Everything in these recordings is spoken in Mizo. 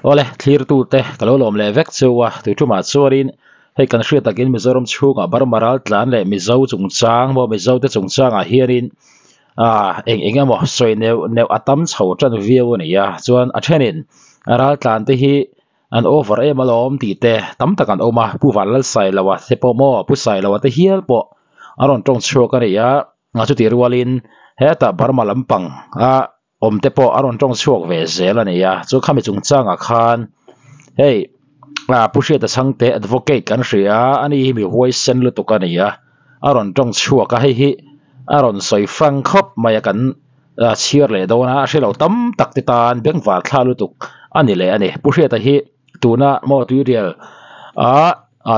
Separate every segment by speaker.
Speaker 1: Awle, thlirtute ka lo lawm leh vek chu a, tui tumah chuanin hei kan hriat takin Mizoram chhungah Burma ral tlan leh Mizo chungchang maw Mizo te chungchangah hianin ah eng eng emaw sawi neuh neuh a tam chho tan viau a ni a, chuan a thenin ral tlan te hi an over em alawm tih te tam tak an awm a, Pu Vanlalsailoa te pawh maw Pu Sailoa te hial pawh a rawn tawng chhuak a ni a, chutih rualin hetah Burma lampang a awm te pawh a rawn tawng chhuak ve zel a ni a, chu khami chungchangah khan hei ah Pu Hriata Chhangte advocate kan hria a ani hi mi huaisen lutuk a ni a, a rawn tawng chhuak a hei hi a rawn sawi frank khawp mai a kan chhiar leh dawn a, a hrelo tam tak te tan bengvar thla lutuk a ni leh a ni. Pu Hriata hi tuna maw tuirial ah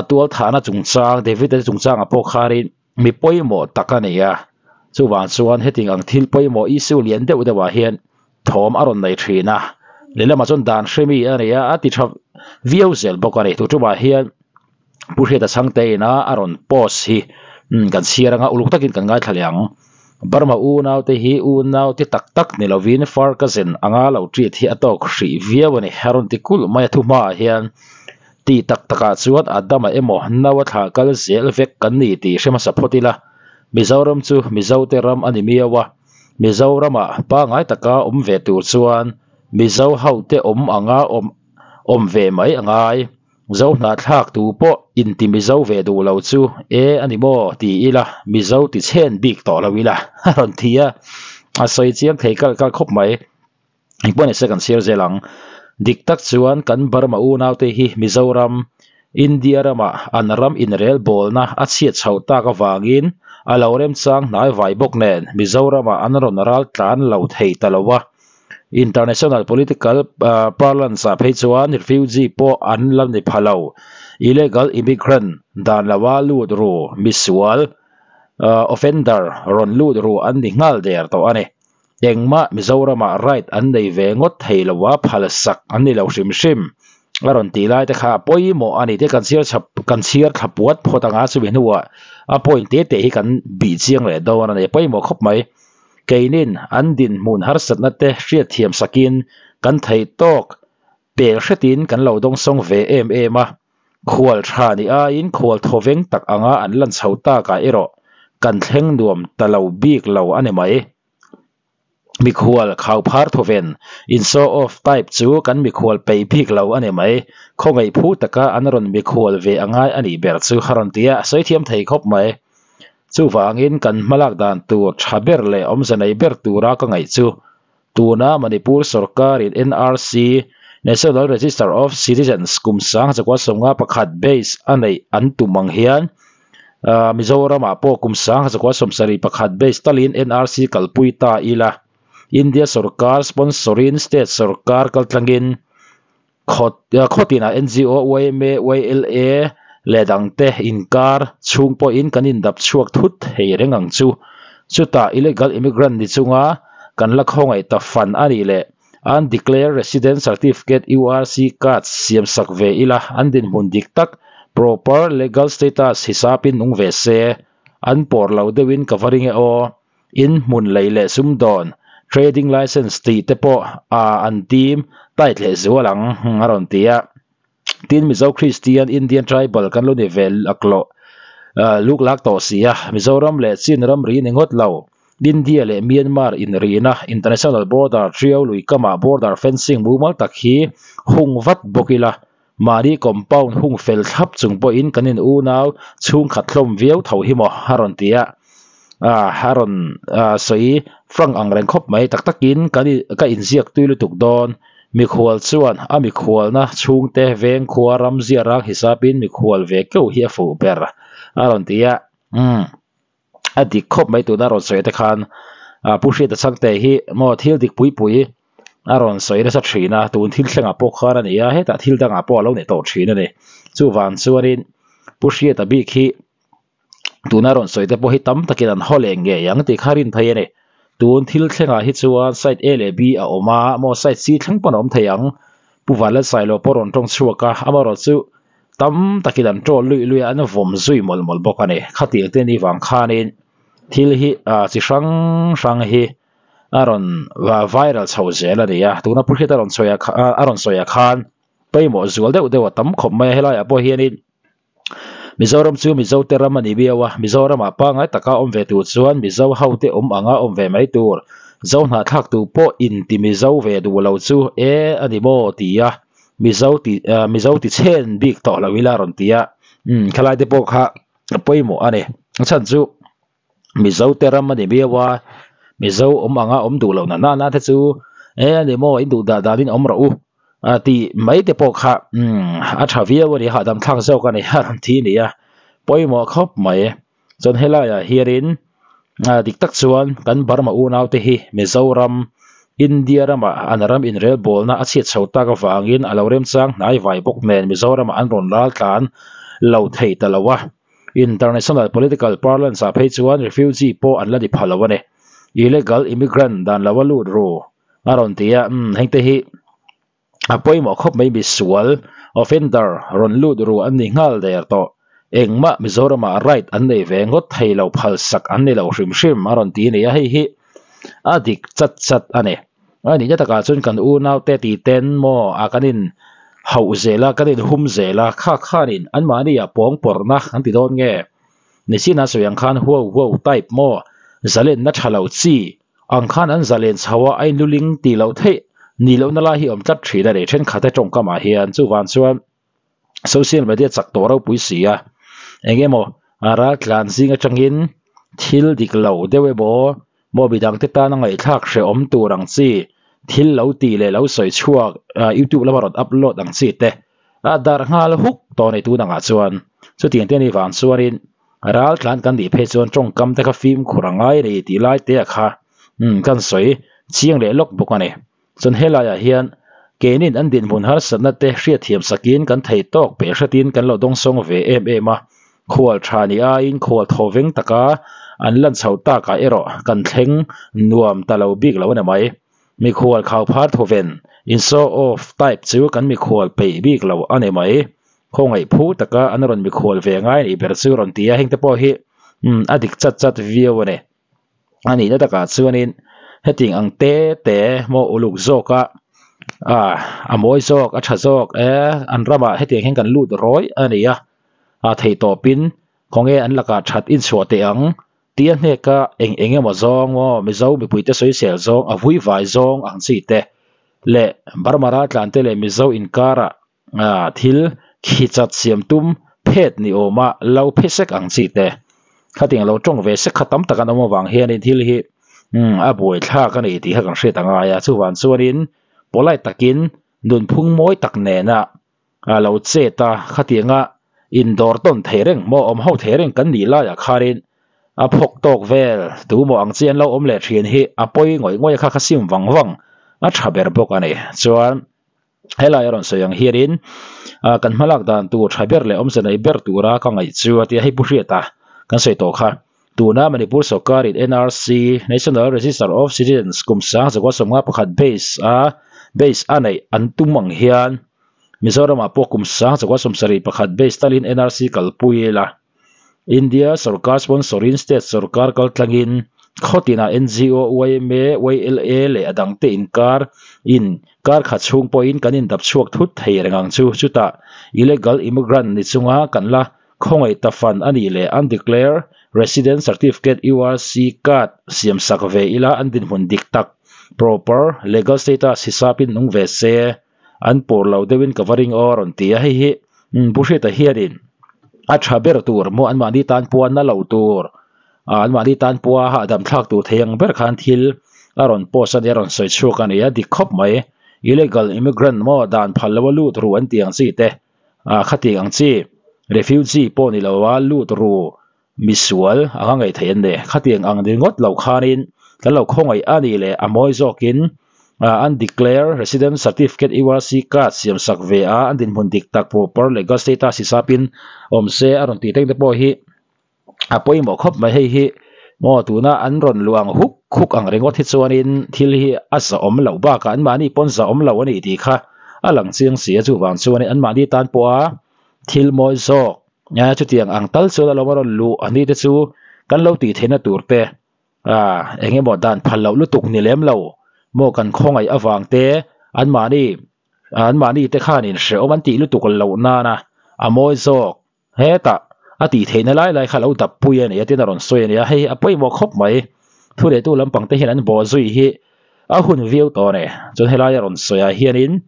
Speaker 1: tualthahna chungchang David-a te chungchangah pawh khanin mi pawimawh tak a ni a, chuvang chuan heti ang thil pawimawh issue lian deuh deuhah hian thawm a rawn nei thin a, lehlamah chuan dan hre mi a ni a, a ti tha viau zel bawk a ni. Tun tumah hian Pu Hriata Chhangte ina a rawn post hi kan chhiar anga uluk takin kan ngaithla leh ang. Burma unaute hi unaute tak tak ni lovin far cousin anga lo treat hi a tawk hrih viau a ni. A rawn ti kulh mai a thuhmaah hian. Tih tak takah chuan Adama emaw Noa thlah kal zel vek kan ni tih hre hmasa phawt ila, Mizoram chu Mizote ram a ni miau a, Mizoramah pangngai taka awm ve tur chuan Mizo hote awm anga awm awm ve mai a ngai. Zo hnahthlak tu pawh inti Mizo ve duh lo chu e a ni maw ti ila, Mizo ti chhen bik tawh lo ila a rawn ti a, a sawi chiang thei kalh kalh khawp mai. Engpawh ni se kan chhiar zel ang. Dik tak chuan kan Burma unaute hi Mizoram, India ramah an ram inrel bawlna a chhiat chhoh tak avangin a lo remchang hnai vai bawk nen Mizoramah an rawn ral tlan lo thei ta lo a. International political parlance ah phei chuan refugee pawh an la ni pha lo. Illegal immigrant dan loa lut ru misual offender rawn lut ru an ni nghal der tawh a ni. Engmah Mizoramah right an nei ve ngawt thei lo a, phalsak an ni lo hrim hrim a rawn tih lai te kha a pawimawh a ni tih kan chhiar chhap kan chhiar thla puat phawt ang a, chumi hnuah a point te te hi kan bih chiang leh dawn a ni, a pawimawh khawp mai. Keinin an dinhmun harsatna te hriatthiam sakin kan theih tawk pel hretin kan lo dawngsawng ve em em a, Khual tha ni aiin khual thawveng tak anga an lan chho takah erawh kan thleng nuam ta lo bik lo a ni mai. Mikhual khauphar thawven in show off type chu kan mikhual peih bik lo a ni mai. Khawngaih phu taka an rawn mikhual ve a ngai a nih ber chu a rawn ti a, a sawi thiam thei khawp mai. Chuvangin kan hmalak dan tur tha ber leh awmze nei ber tura ka ngaih chu Tuna Manipur sorkarin NRC, National Register of Citizens, kum 1951 base a neih an tum ang hian Mizoramah pawh kum 1971 base talin NRC kalpui ta ila. India sorkar sponsorin state sorkar kaltlangin khawtinah NGO, yma, YLA leh dangte inkar chhung pawhin kan indap chhuak thut thei reng ang chu. Chutah illegal immigrant ni chunga kan la khawngaih ta fan a nih leh Undeclared Resident Certificate, URC, card siamsak ve ila an dinhmun dik tak, proper legal status, hisapin nung ve se, an pawr lo deuhin ka va ring e aw. In hmun lei leh sumdawn, trading license tih te pawh a an team tight leh zual ang a rawn ti a. Tin Mizo Kristian Indian tribal kan lo ni ve laklawh luk lak tawh si a, Mizoram leh Chin ramri ni ngawt lo, India leh Myanmar inrina international border Tiau lui kamah border fencing mumal tak hi hung vat bawk ila, mahni compound hung fel thlap chung pawhin kan in unau chhungkhat hlawm viau tho hi maw a rawn ti a, a rawn sawi frank ang reng khawp mai tak takin kan ka inziak tui lutuk dawn. Mikhual chuan a mikhualna chhungte veng khua ram ziah rang hisapin mikhual ve keuh hi a fuh ber a rawn ti a, umm a dik khawp mai tuna rawn sawi te khan Pu Hriata Chhangte hi maw thil dik pui pui a rawn sawi nasa thin a, tun thil thlengah pawh khan a ni a, hetah thil dangah pawh a lo nei tawh thin a ni. Chuvang chuanin Pu Hriata bik hi tuna rawn sawi te pawh hi tam takin an haw leh ngei ang tih kha rin thei a ni. Tun thil thlengah hi chuan side A leh B a awm a, maw side C thleng pawn a awm thei ang. Pu Vanlalsailo pawh rawn tawng chhuak a, amaherawhchu chu tam takin an tawl luih luih a, an vawm zui mawlh mawlh bawk a ni. Khatiang te ni vang khanin thil hi chi hrang hrang hi a rawn viral chho zel a ni a, tuna Pu Hriata rawn sawi a rawn sawi ah khan. Pawimawh zual deuh deuh a tam khawp mai a helaiah pawh hianin Mizoram chu Mizo te ram a ni viau a, Mizoramah pangngai taka awm ve tur chuan Mizo ho te awm anga awm ve mai tur. Zo hnahthlak tu pawh inti Mizo ve duh lo chu e a ni maw ti a, Mizo ti Mizo ti chhen bik tawh lo ila rawn ti a, umm khalai te pawh kha a pawimawh a ni. A chhan chu Mizo te ram a ni viau a, Mizo awm anga awm duh loh na nana te chu e a ni maw in duh dah danin awm rawh u a tih mai te pawh kha umm a tha viau a ni hahdam thlak zawk a ni a rawn ti a ni a, pawimawh khawp mai. Chuan helaiah hianin ah dik tak chuan kan Burma unau te hi Mizoram India ramah an ram inrelbawlna a chhiat chho tak avangin a lo remchang hnai vai bawk nen Mizoramah an rawn ral tlan lo thei ta lo a. International political parlance ah phei chuan refugee pawh an la ni pha lo a ni. Illegal immigrant dan lo a lut ru a rawn ti a, umm hengte hi a pawimawh khawp mai misual offender rawn lut ru an ni nghal der tawh. Engmah Mizoramah right an nei ve ngawt thei lo phalsak an ni lo hrim hrim a rawn ti a ni a, hei hi a dik chat chat a ni. A nihna takah chuan kan unaute tih ten maw a kan in hauh zel a, kan in hum zel a, kha khanin anmahni ah pawng pawrhna an ti dawn nge? Nichin a sawi ang khan huau huau type maw zalenna tha lo chi ang khan an zalen chho a, a inluling tih loh theih nih lohna lai hi awm tlat thin a ni thenkhat e tawngkamah hian chuvang chuan social media chak tawh ropui si a, eng emaw a ral tlan zing atangin thil dik lo deuh emaw maw midang te tana ngaihthlak hrehawm tur ang chi thil lo tih leh lo sawi chhuak ah youtube lama rawn upload ang chi te a darh nghal huk tawh a ni tun angah chuan chutiang te a nih vang chuanin ral tlan kan nih phei chuan tawngkam te kha fimkhur a ngai a ni tih lai te ah kha umm kan sawi chiang leh lawk bawk a ni. Chuan helaiah hian keinin an dinhmun harsatna te hriatthiam sakin kan thei tawk peh hretin kan lo dawngsawng ve em em a, khual tha ni aiin khual thaw veng taka an lan chhoh takah erawh kan thleng nuam ta lo bik lo a ni mai. Mikhual khau phar thawven, in show off type chu kan mikhual peih bik lo a ni mai. Khawngaih phu taka an rawn mikhual ve ngai nih ber chu rawn ti a, hengte pawh hi a dik chat chat viau a ni. A nihna takah chuanin hetiang ang te te maw uluk zawka ah a mawi zawk a tha zawk e an ramah hetiang hian kan lut rawi a ni a ah theih tawpin khawnge an lakah that inchhuah teh ang tih a hneka eng eng emaw zawng maw Mizo mipuite sawisel zawng a vui vai zawng ang chi te leh Burma raltlan te leh Mizo inkarah ah thil khi chat siam tum phet ni awma lo phe sek ang chi te khatiang lo tawng ve sek kha tam tak an awm avang hianin thil hi umm a buai thlak a ni tih kha kan hriat a ngai a chuvang chuanin polite takin nunphung mawi tak nena a lo chet a khatianga indawr tawn thei reng maw awm ho thei reng kan nih laiah khanin a phawk tawk vel tu maw ang chi an lo awm leh thin hi a pawi ngawih ngawih a kha kha sim vang vang a tha ber bawk a ni chuan. Helai a rawn sawi ang hianin ah kan hmalak dan tur tha ber leh awmze nei ber tura ka ngaih chu a tia hei pu Hriata kan sawi tawh kha. Tuna Manipur sawrkarin NRC, National Register of Citizens, kum sang zakua sawmnga pakhat base a base a neih an tum ang hian Mizoramah pawh kum sang zakua sawmsarih pakhat base talin NRC kalpui ila. India sawrkar sponsorin state sawrkar kaltlangin khawtinah NGO, yma, YLA leh a dangte inkar in kar khat chhung pawhin kan indap chhuak thut thei reng ang chu. Chutah illegal immigrant ni chunga kan la khawngaih ta fan a nih leh undeclared resident certificate, URC, card siamsak ve ila an dinhmun dik tak, proper legal status hisapin nung ve se. An pawr lo deuhin ka va ring aw a rawn ti a, hei hi Pu Hriata hianin a tha ber tur maw anmahni tan pawha na lo tur ah anmahni tan pawha hahdam thlak tur thei ang ber khan thil a rawn post a nia a rawn sawi chhuak a ni a dik khawp mai illegal immigrant maw dan phal lo a lut ru an tih ang chi te ah khati ang chi refugee pawh ni lo a lut ru misual anga ngaih theih an ni. Khatiang ang ringawt lo khanin kan lo khawngaih a nih leh a mawi zawkin an declare resident certificate URC card siam sak ve a, an dinhmun dik tak proper legal status hisapin awm se a rawn tih teng te pawh hi a pawimawh khawp mai. Hei hi maw tuna an rawn luh ang huk huk ang ringawt hi chuanin thil hi a zahawm loh bakah anmahni pawn zahawm lo a ni tih kha a lang chiang si a, chuvang chuanin anmahni tan pawha thil mawi zawk Nia chutiang ang tal chuan a lo rawn luh a ni te chu kan lo tih theihna tur te ah eng emaw dan phal loh lutuk ni lem lo maw kan khawngaih avang te anmahni Anmahni te khanin hrehawm an tih lutuk loh nana a mawi zawk. Hetah a tih theihna lai lai kha lo dap pui a ni a tin a rawn sawi a ni a, hei a pawimawh khawp mai. Thuneihtu lampang te hian an bawh zui hi a hun viau tawh a ni. Chuan helai a rawn sawi ah hianin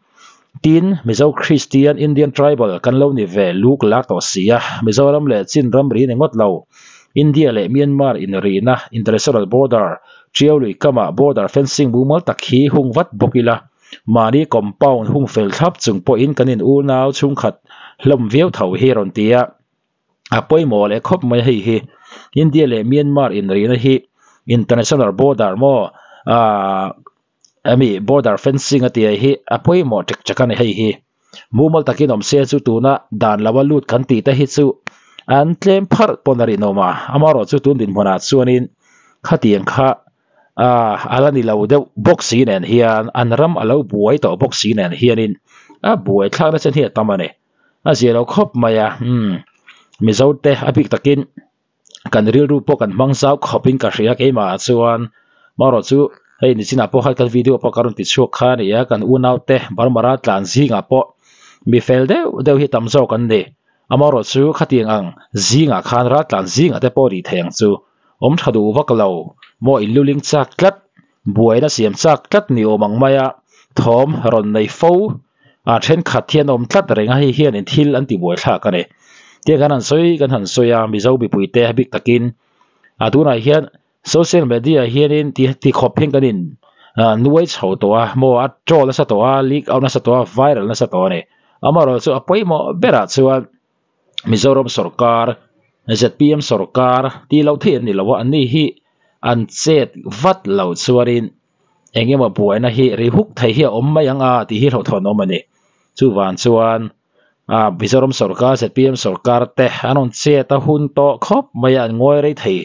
Speaker 1: tin Mizo Kristian Indian Tribal kan lo ni ve luk lak tawh si a, Mizoram leh Chin ramri ni ngawt lo, India leh Myanmar inrina International Border Tiau lui kamah border fencing mumal tak hi hung vat bawk ila. Mahni compound hung fel thlap chung pawhin kan in unau chhungkhat hlawm viau tho hi rawn ti a, a pawimawh leh khawp mai hei hi. India leh Myanmar inrihna hi international border maw aah ami border fencing a tih hi a pawimawh ṭek ṭek a ni hei hi. Mumal takin awm se chu tuna dan lo a lut kan tih te hi chu an tlem pharh pawn a rinawm a, amaherawhchu tun dinhmunah chuanin khatiang kha Ah, a la ni lo deuh bawk si nen hian an ram a lo buai tawh bawk si nen hianin a buai thlakna chen hi a tam a ni. A zia lo khawp mai a, umm, Mizo te a bik takin kan rilru pawh kan hmang zau khawpin ka hria keimah ah chuan marawh chu hei nichinah pawh khan kan video pawh ka rawn ti chhuak kha a ni a, kan unau te Burma tlan zingah pawh mi fel deuh deuh hi tam zawk an ni. Amaherawh chu khatiang ang zingah khan raltlan zingah te pawh ri thei ang chu. Awm tha duh vak lo, maw in luling chak tlat, buaina siam chak tlat ni awm ang maia thawm rawn nei fo a thenkhat hian awm tlat reng a, hei hianin thil an ti buai thlak a ni. Tiang kan han sawi kan han sawi a, Mizo mipuite a bik takin a tunah hian social media hianin ti ti khawp hian kan in nuai chho tawh a, maw a troll nasa tawh a, leak out nasa tawh a, viral nasa tawh a ni. Amaherawhchu chu a pawimawh berah chuan Mizoram sorkar, zpm sorkar tih loh theih an ni lo a, an ni hi an chet vat lo chuanin eng emaw buaina hi ri huk thei hi a awm mai ang a tih hi hlauhthawn awm a ni. Chuvang chuan ah Mizoram sorkar, zpm sorkar te an rawn chet a hun tawh khawp mai a, an ngawi rei thei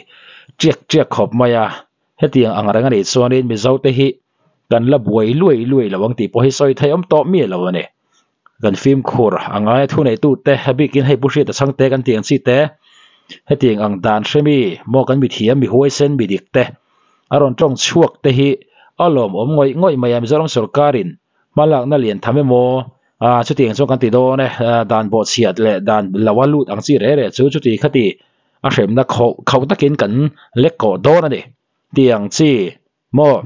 Speaker 1: tiak tiak khawp mai a, hetiang ang reng a nih chuanin Mizo te hi kan la buai luai luai lo ang tih pawh hi sawi theih awm tawh miah lo a ni. Kan fimkhur a ngai a thuneitute a bikin hei Pu Hriata Chhangte kan tih ang chi te hetiang ang dan hre mi maw kan mithiam mi huaisen mi dik te a rawn tawng chhuak te hi a lawmawm ngawih ngawih mai a Mizoram sorkarin hmalakna lian tham emaw ah chutiang chuan kan ti dawn e dan bawhchhiat leh dan lo a lut ang chi reh reh chu chuti khati a hremna khauh khauh takin kan lek kawh dawn a ni tih ang chi. Maw?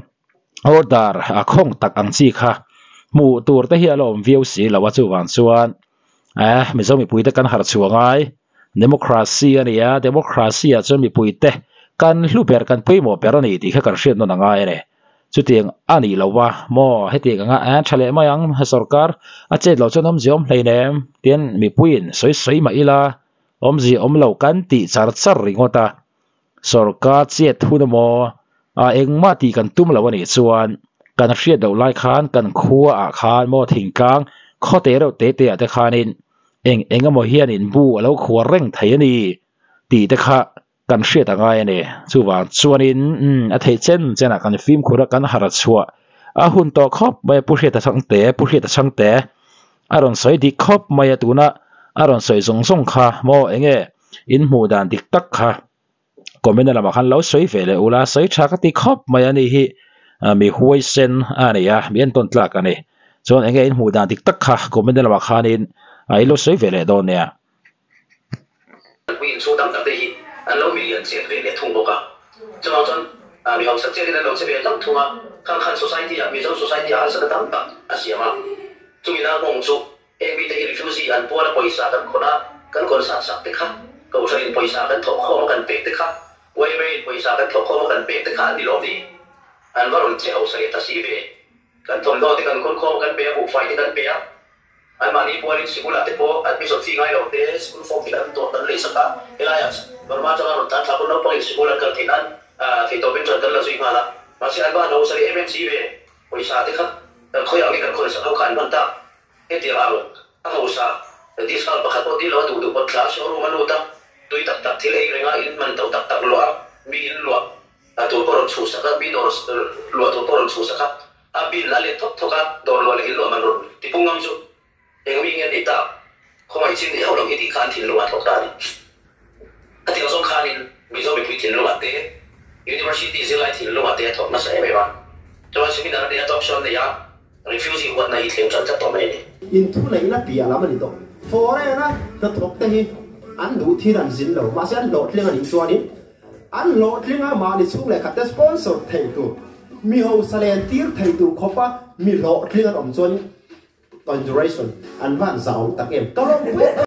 Speaker 1: Order a khawng tak ang chi kha hmuh tur te hi a la awm viau si lo a, chuvang chuan eh Mizo mipui te kan harh chhuah ngai. Democracy a ni a, democracy ah chuan mipui te kan hlu ber kan pawimawh ber a ni tih kha kan hriat nawn a ngai a ni. Chutiang a nih lo a, maw hetiang anga eh tha leh mai ang sorkar a chet loh chuan awmzia awm hleinem tian mipuiin sawi sawi mah ila awmzia awm lo kan tih char char ringawt a. Sorkar chiat hun emaw ah engmah tih kan tum lo a nih chuan kan hriat loh lai khan kan khua ah khan maw thingtlang khaw te reuh te te ah te khanin eng eng emaw hianin bu a lo khuar reng thei a ni tih te kha kan hriat a ngai a ni. Chuvang chuanin umm a theih chen chen ah kan fimkhur a kan harh chhuah a hun tawh khawp mai a Pu Hriata Chhangte Pu Hriata Chhangte a rawn sawi dik khawp mai a tuna a rawn sawi zawng zawng kha maw eng nge In hmuh dan dik tak kha comment lamah khan lo sawi ve leh ula, sawi tha ka ti khawp mai a ni hi mi huaisen a ni a, mi entawn tlak a ni. Chuan enge in hmuh dan dik tak kha comment lamah khanin in lo sawi ve leh dawn nia.
Speaker 2: Pui inchhung tam tak te hi an lo milian chet ve leh thung bawk a, chuvang chuan mi hausa chetin an lo che ve hlauh thung a, khang khan society ah Mizo society ah harsatna tam tak a siam a, chumi na nghawng chu Heng mite hi refugee an puala pawisa kan khawn a, kan khawn sat sak te kha, Kohhranin pawisa kan thawh khawm a kan pek te kha, YMA-in pawisa kan thawh khawm a kan pek te kha an ni lawm ni? An va rawn che hausa leh ta si ve. Kan thawmhnaw te kan khawn khawm a kan pe a, buhfai te kan pe a, anmahni pualin sikulah te pawh admission fee ngai lo te, school form te kan tuah kan lei sak a, helaiah Burma atanga rawn tlan thla pawn naupangin sikul an kal theih nan theihtawpin ṭan kan la zui nghal a, mahse an va han hausa leh em em si ve. Pawisa te kha kan khawiah nge kan khawn sak ho kha an hman tak? Hetiang ang a hausa discount pakhat pawh dil lo a duh duh pawt thla a showroom a lut a, tui tak tak thil ei renga in man to tak tak luah a, mi in luah tur pawh rawn chhuhsak a, mi dawr luah tur pawh rawn chhuhsak a, a bill a let thawk thawk a, dawr luah leh in luah man rawn ti pung ngam chu eng mi nge ni tak? Khawngaih chin ni hauh lo hi tih kha an thinlung ah thawk ta a ni. Hetiang zawng khanin Mizo mipui thinlung ah te, University zirlai thinlung ah te a thawk nasa em em a. Chuan seminar a nei a, talk show an nei a. Refugee huatna hi thleng tan tlat tawh mai a ni.
Speaker 3: Inthuneihna piah lam a ni tawh. Foreign-a hnathawk te hi an duh thin an zin lo, mahse an hlawhtling a nih chuanin an hlawhtling a mahni chhung leh khatte sponsor thei tur, mi hausa len tir thei tur khawpa mi hlawhtling an awm chuanin conjuration an van zah awm tak em. Ka lawmpui.